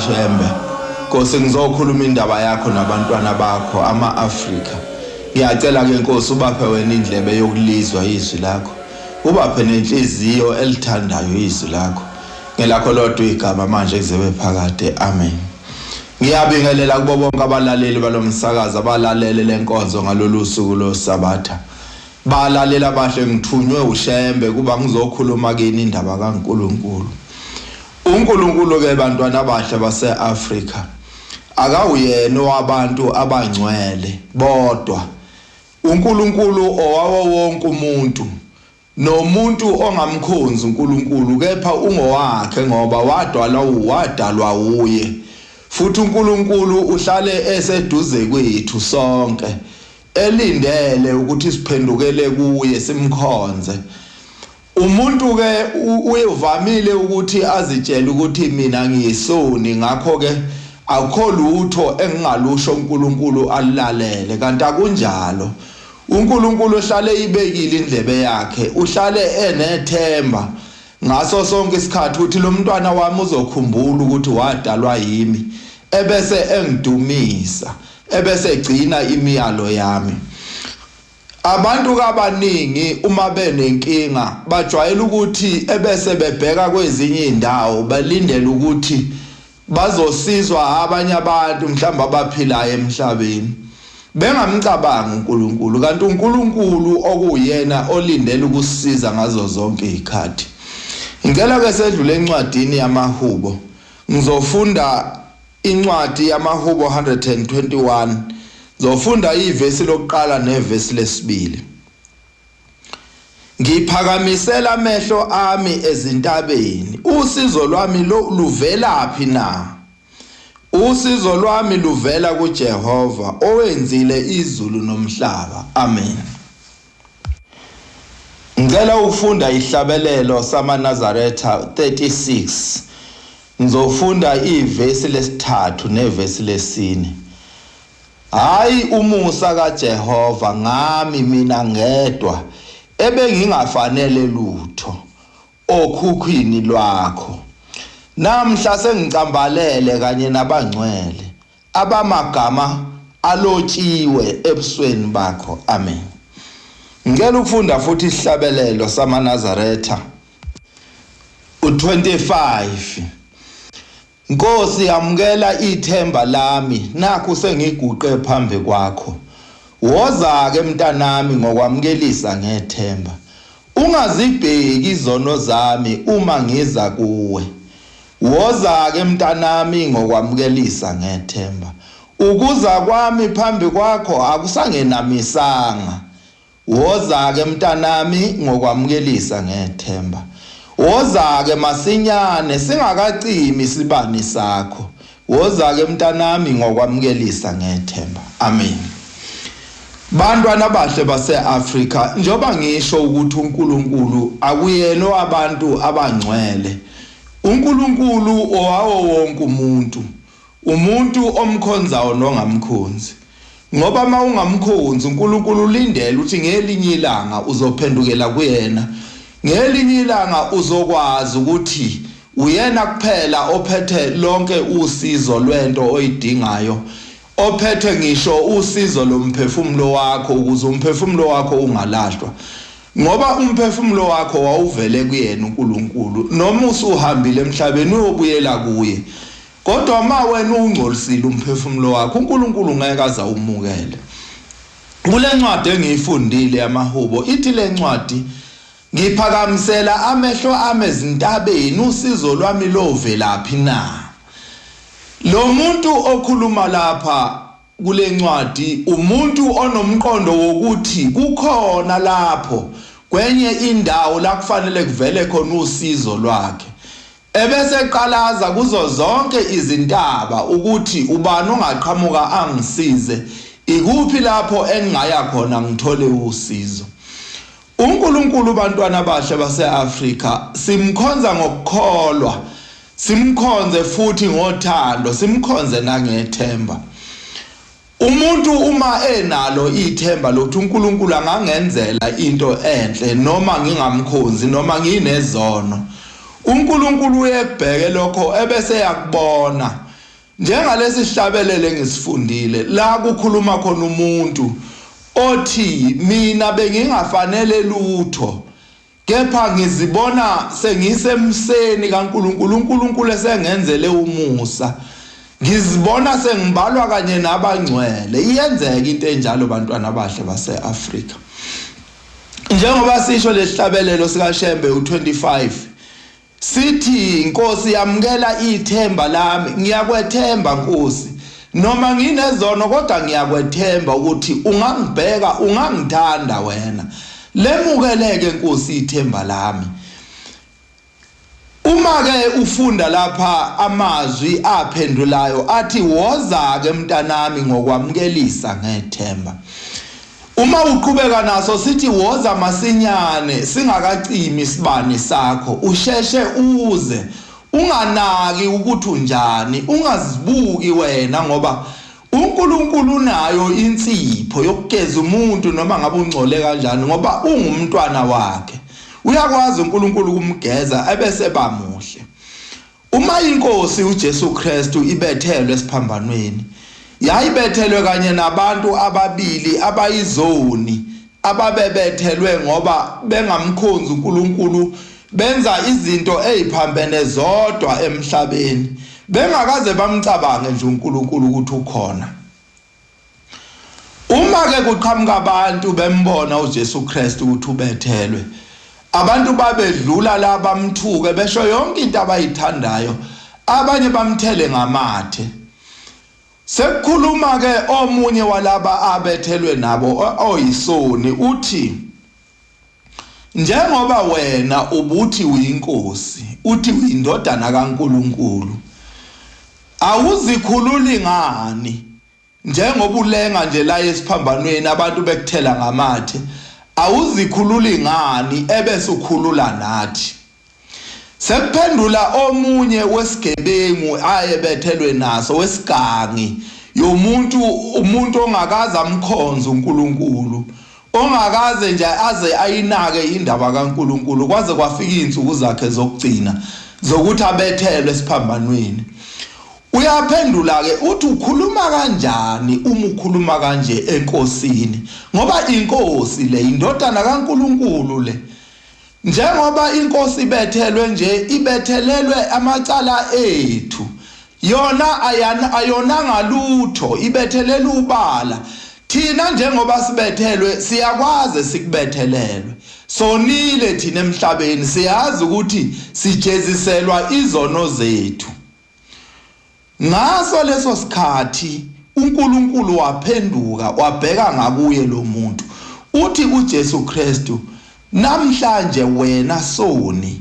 kaShembe. Nkosi, ngizokhuluma indaba yakho nabantwana bakho ama-Afrika. Ngiyacela ke Nkosi ubaphe wena indlebe yokulizwa izwi lakho, ubaphe nenhliziyo elithandayo izwi lakho. Ngelakho lodwa igama manje kuzebe phakade. Amen. Ngiyabingelela kubo bonke abalaleli balomsakazo abalalele lenkonzo ngalolu suku loSabatha. Balalela bahle, ngithunywe uShembe kuba ngizokhuluma kini indaba kaNkuluNkulu. UNkulunkulu ke bantwana abahle base-Afrika akawuyena owabantu abangcwele bodwa. uNkulunkulu owawo wonke umuntu, nomuntu ongamkhonzi uNkulunkulu kepha ungowakhe ngoba wadalwa uye. Futhi uNkulunkulu uhlale eseduze kwethu sonke, elindele ukuthi siphendukele kuye simkhonze. Umuntu ke uyevamile ukuthi azitshele ukuthi mina ngiyisoni, ngakho ke akukho lutho engingalusho uNkulunkulu alulalele, kanti akunjalo. uNkulunkulu uhlale ibekile indlebe yakhe, uhlale enethemba ngaso sonke isikhathi ukuthi lo mntwana wami uzokhumbula ukuthi wadalwa yimi, ebese engidumisa, ebese egcina imiyalo yami. Abantu kabaningi uma benenkinga bajwayele ukuthi ebese bebheka kwezinye indawo, belindele ukuthi bazosizwa abanye abantu mhlawumbe abaphilayo emhlabeni, bengamcabangi uNkulunkulu, kanti uNkulunkulu okuyena olindele ukusisiza ngazo zonke izikhathi. Ngicela ke sedlule encwadini yamaHubo. Ngizofunda incwadi yamaHubo 121. Ngizofunda ivesi lokuqala nevesi lesibili. Ngiphakamisela amehlo ami ezintabeni, usizo lwami luvelaphi na? Usizo lwami luvela kuJehova owenzile izulu nomhlaba. Amen. Ngicela ukufunda ihlabelelo samaNazaretha 36. Ngizofunda ivesi lesithathu nevesi lesine. Hayi umusa kaJehova ngami mina ngedwa ebengingafanele lutho okhukhwini lwakho. Namhla sengicambalele kanye nabangcwele abamagama alotshiwe ebusweni bakho. Amen. Ngicela ukufunda futhi isihlabelelo samaNazaretha u25. Nkosi, yamukela ithemba lami, nakhu sengiguqe phambi kwakho. Woza ke mntanami ngokwamukelisa ngethemba. Ungazibheki izono zami uma ngiza kuwe. Woza ke mntanami ngokwamukelisa ngethemba. Ukuza kwami phambi kwakho akusangenamisanga. Woza ke mntanami ngokwamukelisa ngethemba. Woza ke masinyane singakacimi isibani sakho. Woza ke mntanami ngokwamukelisa ngethemba. Amen. Bantwana abahle base-Afrika, njengoba ngisho ukuthi uNkulunkulu akuyena abantu abangcwele. uNkulunkulu owawo wonke umuntu, umuntu omkhonzayo nongamkhonzi. Ngoba uma ungamkhonzi uNkulunkulu ulindele ukuthi ngelinye ilanga uzophendukela kuyena. Ngelinye ilanga uzokwazi ukuthi uyena kuphela ophethe lonke usizo lwento oyidingayo, ophethe ngisho usizo lomphefumulo wakho ukuze umphefumulo wakho ungalahlwa. Ngoba umphefumulo wakho wawuvele kuyena uNkulunkulu, noma usuhambile emhlabeni uyobuyela kuye. Kodwa uma wena ungcolisile umphefumulo wakho, uNkulunkulu ngeke aze awumukele. Kule ncwadi engiyifundile yamaHubo, ithi le ncwadi, ngiphakamisela amehlo ami ezintabeni, usizo lwami lovelaphi na? Lo muntu okhuluma lapha kule ncwadi umuntu onomqondo wokuthi kukhona lapho kwenye indawo la kufanele kuvele khona usizo lwakhe, ebese eqalaza kuzo zonke izintaba ukuthi ubani ongaqhamuka angisize, ikuphi lapho engingaya khona ngithole usizo. UNkulunkulu, bantwana abahle base-Afrika, simkhonza ngokukholwa, simkhonze futhi ngothando, simkhonze nangethemba. Umuntu uma enalo ithemba lokuthi uNkulunkulu angangenzela into enhle noma ngingamkhonzi noma nginezono, uNkulunkulu uyekubheke lokho ebese yakubona. Njengalesi sihlabelele ngisifundile la kukhuluma khona umuntu othi mina bengingafanele lutho kepha ngizibona sengisemseni kaNkuluNkulu, uNkulunkulu esengenzele umusa, ngizibona sengibalwa kanye nabangcwele. Iyenzeka into enjalo bantwana abahle base-Afrika. Njengoba sisho lesihlabelelo sikaShembe u25 sithi, Nkosi yamukela ithemba lami, ngiyakwethemba Nkosi, noma nginezono kodwa ngiyakwethemba ukuthi ungangibheka, ungangithanda wena. Lemukeleke Nkosi ithemba lami. Uma ke ufunda lapha amazwi aphendulayo athi, woza ke mntanami ngokwamukelisa ngethemba. Uma uqhubeka naso sithi, woza masinyane singakacimi isibani sakho, usheshe uze, unganaki ukuthi unjani, ungazibuki wena, ngoba uNkulunkulu unayo insipho yokugeza umuntu noma ngabe ungcole kanjani, ngoba ungumntwana wakhe. Uyakwazi uNkulunkulu ukumgeza ebese bamuhle. Uma inkosi uJesu Kristu ibethelwe esiphambanweni, yayibethelwe kanye nabantu ababili abayizoni ababebethelwe ngoba bengamkhonzi uNkulunkulu, benza izinto eziphambene zodwa emhlabeni, bengakaze bamcabange nje uNkulunkulu ukuthi ukhona. Uma ke kuqhamuka abantu bembona uJesu Kristu ukuthi ubethelwe, abantu babedlula la bamthuke besho yonke into abayithandayo, abanye bamthele ngamathe. Sekukhuluma ke omunye walaba abethelwe nabo oyisoni, uthi, njengoba wena ubuthi uyinkosi, uthi uyindodana kaNkuluNkulu, awuzikhululi ngani? Njengoba ulenga nje la esiphambanweni abantu bekuthela ngamathe, awuzikhululi ngani ebese ukhulula nathi? Sekuphendula omunye wesigebengu ayebethelwe naso, wesigangi yomuntu, umuntu ongakaze amkhonze uNkulunkulu, ongakaze nje aze ayinake indaba kaNkulunkulu kwaze kwafika izinsuku zakhe zokugcina zokuthi abethelwe esiphambanweni. Uyaphendula ke uthi, ukhuluma kanjani uma ukhuluma kanje enkosini? Ngoba inkosi le indodana kaNkulunkulu le. Njengoba inkosi ibethelwe nje, ibethelelwe amacala ethu. Yona ayonanga lutho, ibethelelwe ubala. Thina njengoba sibethelwe siyakwazi sikubethelelwe. Sonile thina emhlabeni, siyazi ukuthi sijeziselwa izono zethu. Ngaso leso sikhathi uNkulunkulu waphenduka wabheka ngakuye lo muntu. Uthi uJesu Kristu, namhlanje wena soni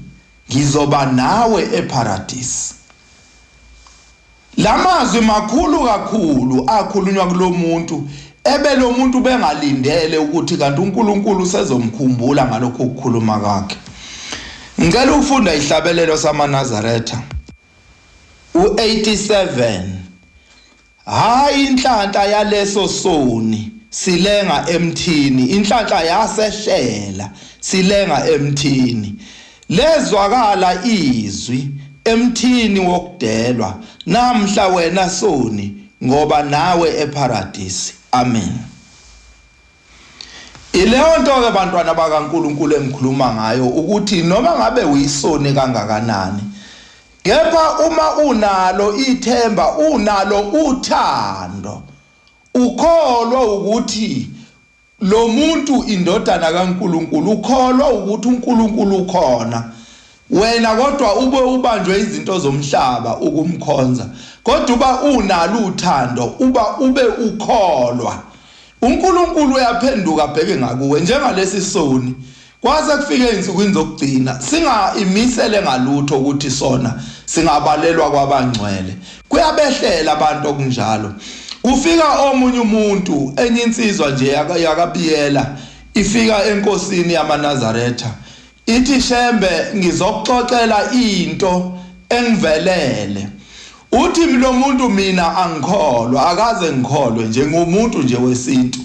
ngizoba nawe eParadisi. Lamazwi makhulu kakhulu akhulunywa kulomuntu, ebe lo muntu bengalindele ukuthi kanti uNkulunkulu usezomkhumbula ngalokho ukukhuluma kwakhe. Ngicela ukufunda ihlabelelo samaNazaretha u-87. Hayi inhlanhla yaleso soni silenga emthini, inhlanhla yasehlela silenga emthini. Lezwakala izwi emthini wokudelwa, namhla wena soni ngoba nawe eParadisi. Amen. Ileyo nto ke bantwana bakaNkuluNkulu engikhuluma ngayo, ukuthi noma ngabe uyisoni kangakanani, kepha uma unalo ithemba, unalo uthando, ukholwa ukuthi lo muntu indodana kaNkuluNkulu, ukholwa ukuthi uNkulunkulu ukhona, wena kodwa ube ubanjwe izinto zomhlaba ukumkhonza, kodwa uba unalo uthando, uba ube ukholwa, uNkulunkulu uyaphenduka abheke ngakuwe. Njengalesi soni kwase kufike ezinsukwini zokugcina singayimisele ngalutho ukuthi sona singabalelwa kwabangcwele. Kuyabehlela abantu okunjalo. Kufika omunye umuntu, enye insizwa nje yakabiyela, ifika enkosini yamaNazaretha ithi, Shembe ngizokuxoxela into engivelele. Uthi lo muntu, mina angikholwa, akaze ngikholwe nje, ngumuntu nje wesintu.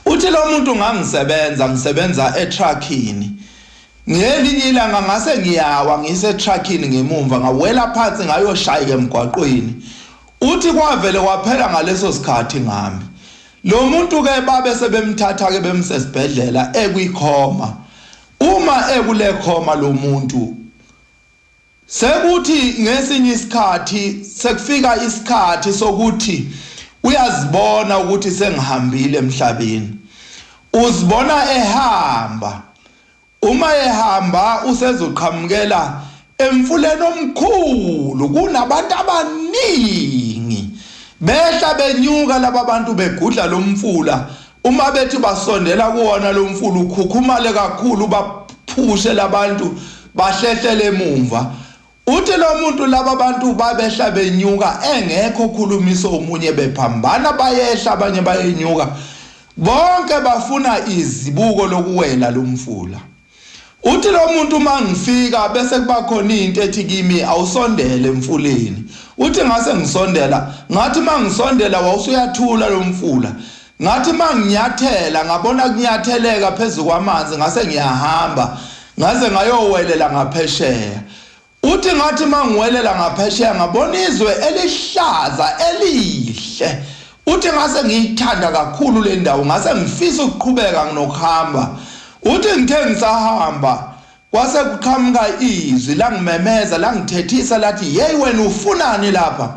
Uthi lo muntu, ngangisebenza, ngisebenza etruckini. Ngelinye ilanga ngase ngiyawa ngise truckini ngemumva, ngawela phansi ngayoshayeka emgwaqweni. Uthi kwavele kwaphela ngaleso sikhathi ngami. Lo muntu ke babe sebemthatha ke bemsesibhedlela ekwikhoma. Uma ekule khoma lo muntu, sekuthi ngesinye isikhathi sekufika isikhathi sokuthi uyazibona ukuthi sengihambile emhlabeni. Uzibona ehamba. Uma ehamba usezoqhamukela emfuleni omkhulu, kunabantu abaningi behla benyuka laba bantu begudla lo mfula. Uma bethi basondela kuwona lo mfula ukhukhumale kakhulu, baphushe labantu bahlehlele emumva. Uthi lo muntu laba bantu babehla benyuka engekho okhulumisa omunye, bephambana bayehla abanye bayenyuka, bonke bafuna izibuko lokuwela lo mfula. Uthi lo muntu uma ngifika bese kuba khona into ethi kimi awusondele emfuleni. Uthi ngase ngisondela, ngathi uma ngisondela wawusuyathula lo mfula. Ngathi uma nginyathela ngabona kunyatheleka phezu kwamanzi, ngase ngiyahamba ngaze ngayowelela ngaphesheya. Uthi ngathi uma ngiwelela ngaphesheya ngabona izwe elihlaza elihle. Uthi ngase ngiyithanda kakhulu le ndawo, ngase ngifisa ukuqhubeka nginokuhamba. Uthi ngithe ngisahamba kwase kuqhamuka izwi langimemeza langithethisa lathi, yeyi wena ufunani lapha?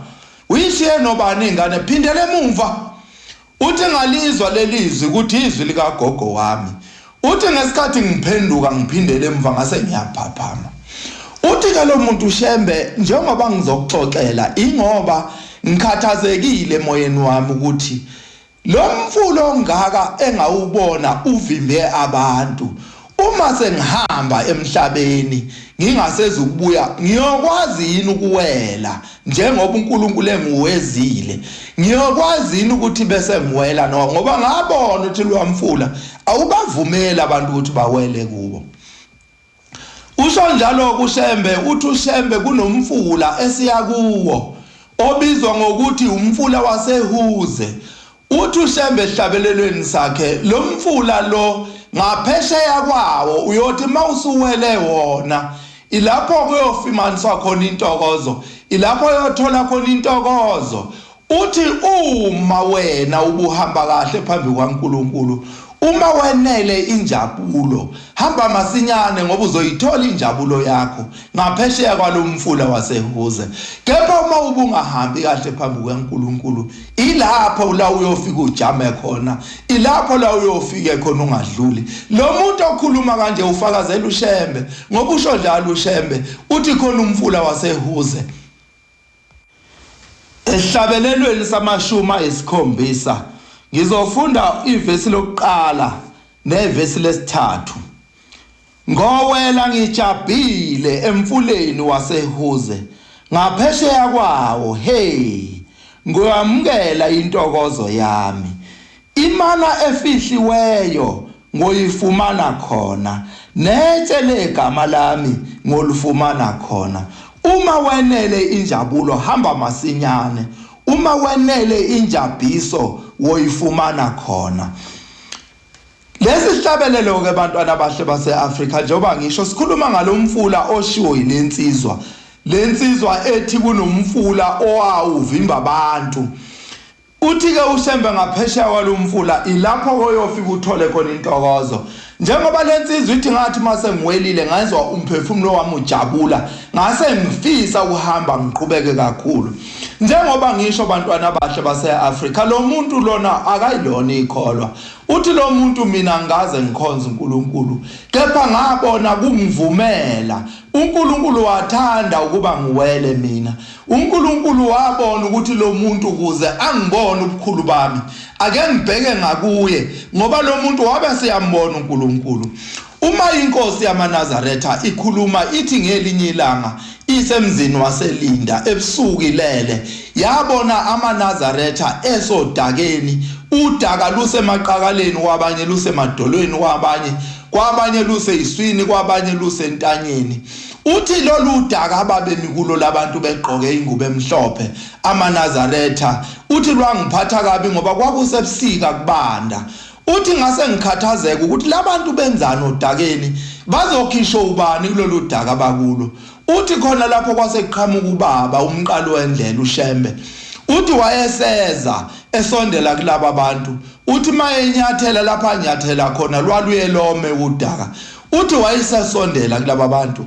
Uyishiye nobani ingane? Phindela emumva. Uthi ngalizwa lelizwi ukuthi izwi likagogo wami. Uthi ngesikhathi ngiphenduka ngiphindele emva ngase ngiyaphaphama. Uthi ke lo muntu uShembe, njengoba ngizokuxoxela ingoba ngikhathazekile emoyeni wami ukuthi lo mfula ongaka engawubona uvimbe abantu, uma sengihamba emhlabeni ngingasezukubuya ngiyokwazi yini ukuwela njengoba uNkulunkulu engiwezile? Ngiyokwazi yini ukuthi bese ngiwela? No, ngoba ngabona ukuthi lwamfula awubavumeli abantu ukuthi bawele kubo. Usho njalo kuShembe, uthi uShembe kunomfula esiya kuwo obizwa ngokuthi umfula waseHuze. Uthi uShembe esihlabelelweni sakhe, lo mfula lo ngaphesheya kwawo uyothi mawusuwele wona, ilapho kuyofimaniswa khona intokozo, ilapho uyothola khona intokozo. Uthi uma wena ubuhamba kahle phambi kwaNkulunkulu, uma wenele injabulo, hamba masinyane ngoba uzoyithola injabulo yakho ngaphesheya kwalomfula waseHuze. Kepha uma ubungahambi kahle phambi kukaNkulunkulu, ilapho la uyofika ujame khona, ilapho la uyofike khona ungadluli. Lo muntu okhuluma kanje ufakazela uShembe, ngoba usho njalo uShembe, uthi khona umfula waseHuze. Esihlabelelweni samashumi ayisikhombisa ngizofunda ivesi lokuqala nevesi lesithathu. Ngowela ngijabhile emfuleni waseHuze, ngaphesheya kwawo, hey, ngoyamukela intokozo yami. Imana efihliweyo ngoyifumana khona, netshe legama lami ngolifumana khona. Uma wenele injabulo, hamba masinyane. Uma wenele injabhiso, woyifumana khona. Lesi sihlabelelo ke bantwana abahle base-Afrika, njengoba ngisho sikhuluma ngalomfula oshiwo yilensizwa. Lensizwa ethi kunomfula owawuvimba abantu. Uthi-ke uShembe ngaphesheya kwalomfula ilapho koyofika uthole khona intokozo. Njengoba lensizwa ithi ngathi mase ngiwelile ngezwa umphefumulo wami ujabula, ngase ngifisa ukuhamba ngiqhubeke kakhulu. Njengoba ngisho bantwana abahle base-Afrika, lo muntu lona akayilona ikholwa. Uthi lo muntu mina ngaze ngikhonze uNkulunkulu, kepha ngabona kungivumela. uNkulunkulu wathanda ukuba ngiwele mina. uNkulunkulu wabona ukuthi lo muntu ukuze angibone ubukhulu bami, ake ngibheke ngakuye, ngoba lo muntu wabe seyambona uNkulunkulu. Uma inkosi yamaNazaretha ikhuluma ithi ngelinye ilanga isemzini waseLinda ebusuku ilele, yabona amaNazaretha esodakeni, udaka lusemaqakaleni kwabanye, lusemadolweni kwabanye, kwabanye luseyiswini, kwabanye lusentanyeni. Uthi lolu daka ababemi kulo labantu begqoke ingubo emhlophe amaNazaretha, uthi lwangiphatha kabi ngoba kwakusebusika kubanda. Uthi ngase ngikhathazeka ukuthi labantu benzani odakeni. Bazokhishwa ubani kulolu daka abakulo? Uthi khona lapho kwase kuqhamuka ubaba umqalo wendlela uShembe. Uthi wayeseza esondela kulaba bantu. Uthi mayenyathela lapha anyathela khona lwaluye lome udaka. Uthi wayesesondela kulaba bantu.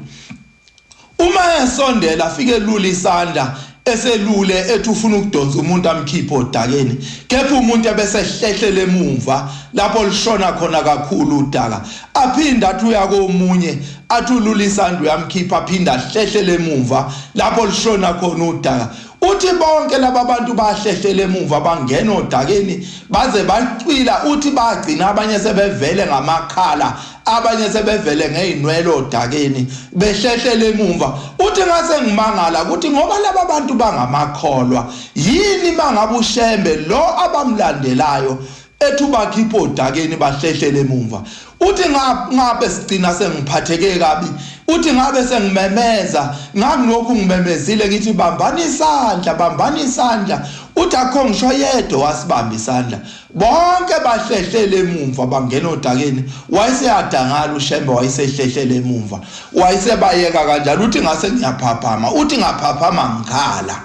Uma esondela afike elula isandla eselule ethi ufuna ukudonsa umuntu amkhiphe odakeni, kepha umuntu ebesehlehlele emumva lapho lishona khona kakhulu udaka. Aphinde athi uya komunye athi ulula isandla uyamkhipha, aphinde ahlehlele emumva lapho lishona khona udaka. Uthi bonke laba bantu bahlehlele emuva bangena odakeni baze bacwila. Uthi bagcina abanye sebevele ngamakhala, abanye sebevele ngey'nwele odakeni behlehlele emumva. Uthi ngase ngimangala ukuthi ngoba laba bantu bangamakholwa yini mangabe uShembe lo abamlandelayo ethi ubakhipha odakeni bahlehlele emumva. Uthi ngabe sigcina sengiphatheke kabi. Uthi ngabe sengimemeza, ngangilokhu ngimemezile ngithi bambani isandla, bambani isandla. Uthi akho ngisho yedwa wasibamba isandla, bonke bahlehlele emumva bangena odakeni. Wayeseyadangala uShembe, wayesehlehlele emumva, wayesebayeka kanjalo. Uthi ngase ngiyaphaphama, uthi ngaphaphama ngikhala.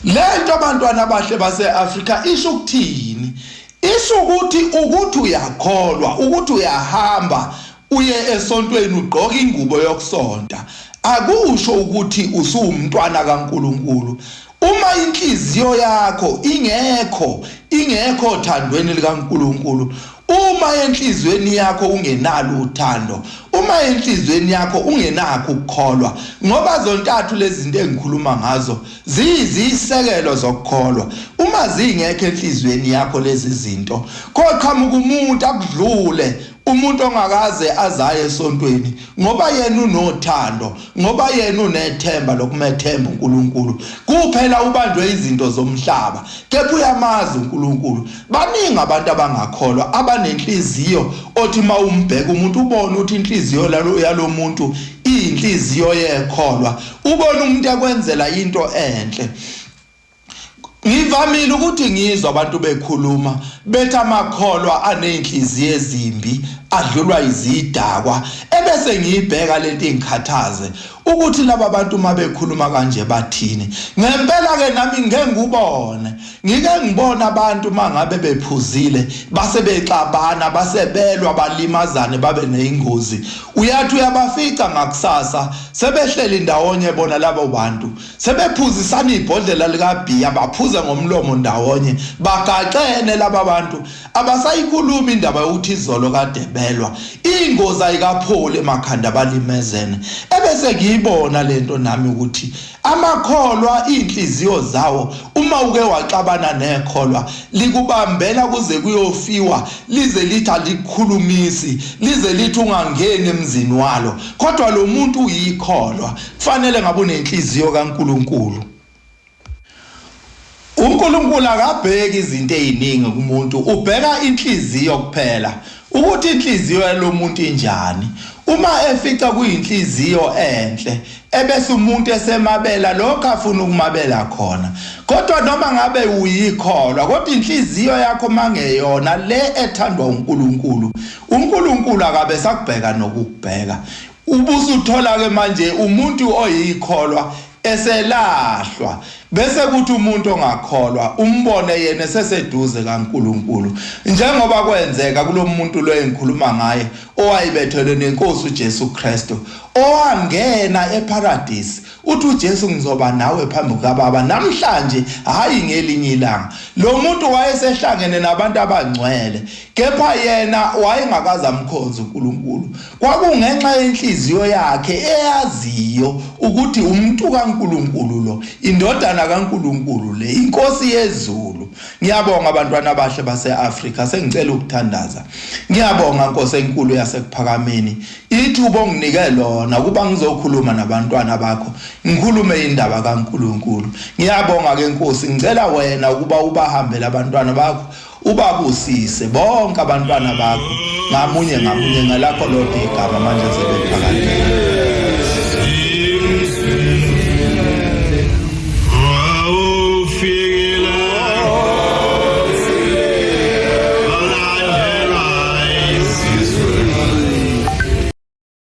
Lento abantwana abahle base-Afrika isho ukuthini? Isho ukuthi uyakholwa, ukuthi uyahamba uye esontweni ugqoka ingubo yokusonta, akusho ukuthi usuwumntwana kaNkuluNkulu. Uma inhliziyo yakho ingekho othandweni likaNkuluNkulu, uma enhliziyweni yakho ungenalo uthando, uma enhliziyweni yakho ungenakho ukukholwa, ngoba zontathu lezi zinto engikhuluma ngazo ziyizisekelo zokukholwa. Uma zingekho enhliziyweni yakho lezi zinto, koqhamuka umuntu akudlule, umuntu ongakaze azaye esontweni, ngoba yena unothando, ngoba yena unethemba lokumethemba uNkulunkulu. Kuphela ubanjwe izinto zomhlaba, kepha uyamazi uNkulunkulu. Baningi abantu abangakholwa abanenhliziyo othi mawumbheka umuntu ubone ukuthi inhliziyo yalomuntu iyinhliziyo yekholwa, ubone umuntu ekwenzela into enhle. Ngivamile ukuthi ngizwa abantu bekhuluma bethi amakholwa aney'nhliziyo ezimbi adlulwa izidakwa, ebese ngiyibheka lento ingikhathaze ukuthi laba bantu uma bekhuluma kanje bathini. Ngempela-ke nami ngike ngikubone, ngike ngibone abantu uma ngabe bephuzile base bexabana, base belwa, balimazane, babe ney'ngozi. Uyathi uyabafica ngakusasa sebehleli ndawonye bona labo bantu, sebephuzisana ibhodlela likabhiya, baphuze ngomlomo ndawonye, bagaxene laba bantu. Abasayikhulumi indaba yokuthi izolo kade belwa, ingozi ayikapholi emakhanda, balimezene. Ebese ngiyibona lento nami ukuthi amakholwa inhliziyo zawo, uma uke waxabana nekholwa likubambela kuze kuyofiwa, lize lithi alikukhulumisi, lize lithi ungangeni emzini walo. Kodwa lo muntu uyikholwa, kufanele ngabe unenhliziyo kaNkuluNkulu. uNkulunkulu akabheki izinto eziningi kumuntu, ubheka inhliziyo kuphela, ukuthi inhliziyo yalomuntu injani. Uma efica kuyinhliziyo enhle, ebese umuntu esemabela lokho afuna ukumabela khona. Kodwa noma ngabe uyikholwa, kodwa inhliziyo yakho mangeyona le ethandwa uNkulunkulu, uNkulunkulu akabe sakubheka nokukubheka. Ubusuthola ke manje umuntu oyikholwa eselahlwa, bese kuthi umuntu ongakholwa umbone yena eseseduze kaNkulunkulu, njengoba kwenzeka kulomuntu lo engikhuluma ngaye owayebethelwe nenkosi uJesu Kristu, owangena eParadise. Uthi uJesu, ngizoba nawe phambi kukaBaba namhlanje, hayi ngelinye ilanga. Lo muntu wayesehlangene nabantu abangcwele, kepha yena wayengakaze amkhonze uNkulunkulu. Kwakungenxa yenhliziyo yakhe eyaziyo ukuthi umuntu kaNkulunkulu lo, indodana kaNkulunkulu le, inkosi yezulu. Ngiyabonga abantwana abahle base-Afrika, sengicela ukuthandaza. Ngiyabonga Nkosi enkulu yasekuphakameni, ithuba onginike lona kuba ngizokhuluma nabantwana bakho, ngikhulume indaba kaNkulunkulu. Ngiyabonga ke Nkosi, ngicela wena ukuba ubahambele abantwana bakho, ubabusise bonke abantwana bakho ngamunye ngamunye ngelakho lodwa igama manje sebephakade.